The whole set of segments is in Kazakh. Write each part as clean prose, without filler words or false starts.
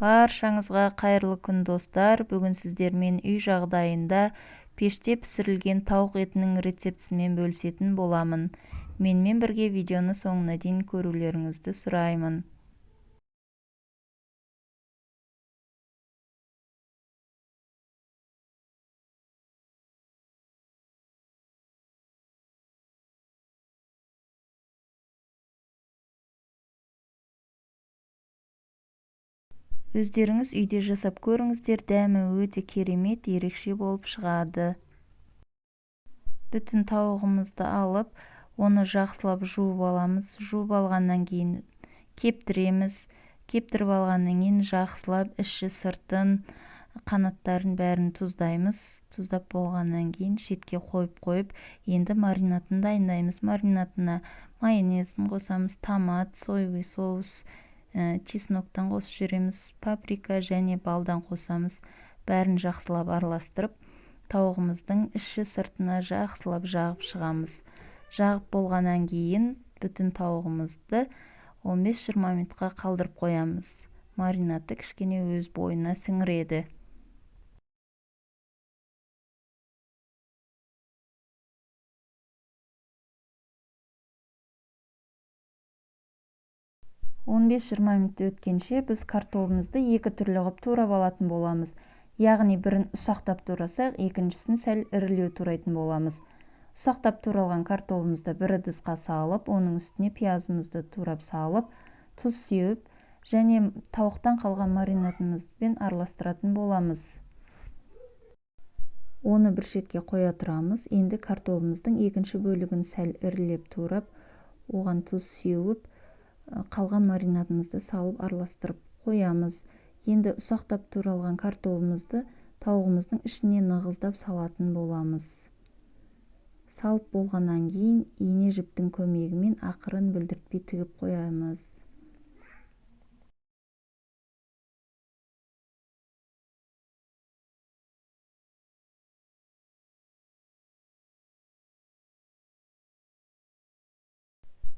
Баршаңызға қайырлы күн, достар! Бүгін сіздермен үй жағдайында пеште пісірілген тауық етінің рецептісімен бөлісетін боламын. Менімен бірге видеоны соңына дейін көрулеріңізді сұраймын. Өздеріңіз үйде жасап көріңіздер, дәмі өте керемет, ерекше болып шығады. Бүтін тауығымызды алып, оны жақсылап жуып аламыз. Жуып алғаннан кейін кептіреміз. Кептіріп алғаннан кейін жақсылап іші, сыртын, қанаттарын бәрін тұздаймыз. Тұздап болғаннан кейін шетке қойып, енді маринадын дайындаймыз. Маринадына майонезін қосамыз, томат, соевый соус, чесноктан қосып жібереміз, паприка және балдан қосамыз. Бәрін жақсылап араластырып, тауығымыздың іші сыртына жақсылап жағып шығамыз. Жағып болғаннан кейін бүтін тауығымызды 15-20 минутқа қалдырып қоямыз. Маринадты кішкене өз бойына сіңіреді. 15-20 минут өткенше біз картобымызды екі түрлі қылып турап алатын боламыз. Яғни бірін ұсақтап турасақ, екіншісін сәл ірілеу турайтын боламыз. Ұсақтап туралған картобымызды бір ыдысқа салып, оның үстіне пиязымызды турап салып, тұз сеуіп және тауықтан қалған маринадымызбен араластыратын боламыз. Оны бір шетке қоя тұрамыз. Енді картобымыздың екінші бөлігін сәл ірілеп турап, оған тұз сеуіп, қалған маринадымызды салып араластырып қоямыз. Енді ұсақтап туралған картобымызды тауығымыздың ішіне нығыздап салатын боламыз. Салып болғаннан кейін ине жіптің көмегімен ақырын білдіртпей тігіп қоямыз.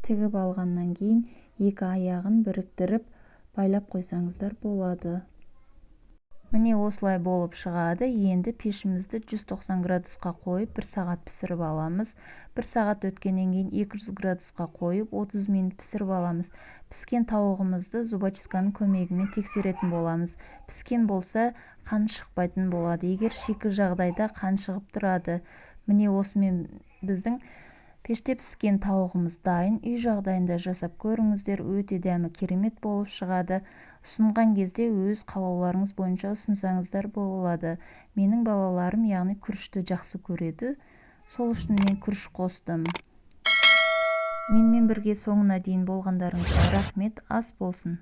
Тігіп алғаннан кейін екі аяғын біріктіріп байлап қойсаңыздар болады. Міне, осылай болып шығады. Енді пешімізді 190 градусқа қойып, 1 сағат пісіріп аламыз. 1 сағат өткеннен кейін 200 градусқа қойып, 30 минут пісіріп аламыз. Піскен тауығымызды зубочистканың көмегімен тексеретін боламыз. Піскен болса, қан шықпайтын болады. Егер шикі жағдайда қан шығып тұрады. Міне, осымен біздің пеште піскен тауығымыз дайын. Үй жағдайында жасап көріңіздер, өте дәмі керемет болып шығады. Ұсынған кезде өз қалауларыңыз бойынша ұсынсаңыздар болады. Менің балаларым, яғни, күрішті жақсы көреді. Сол үшін мен күріш қостым. Менімен бірге соңына дейін болғандарыңызға рахмет. Ас болсын.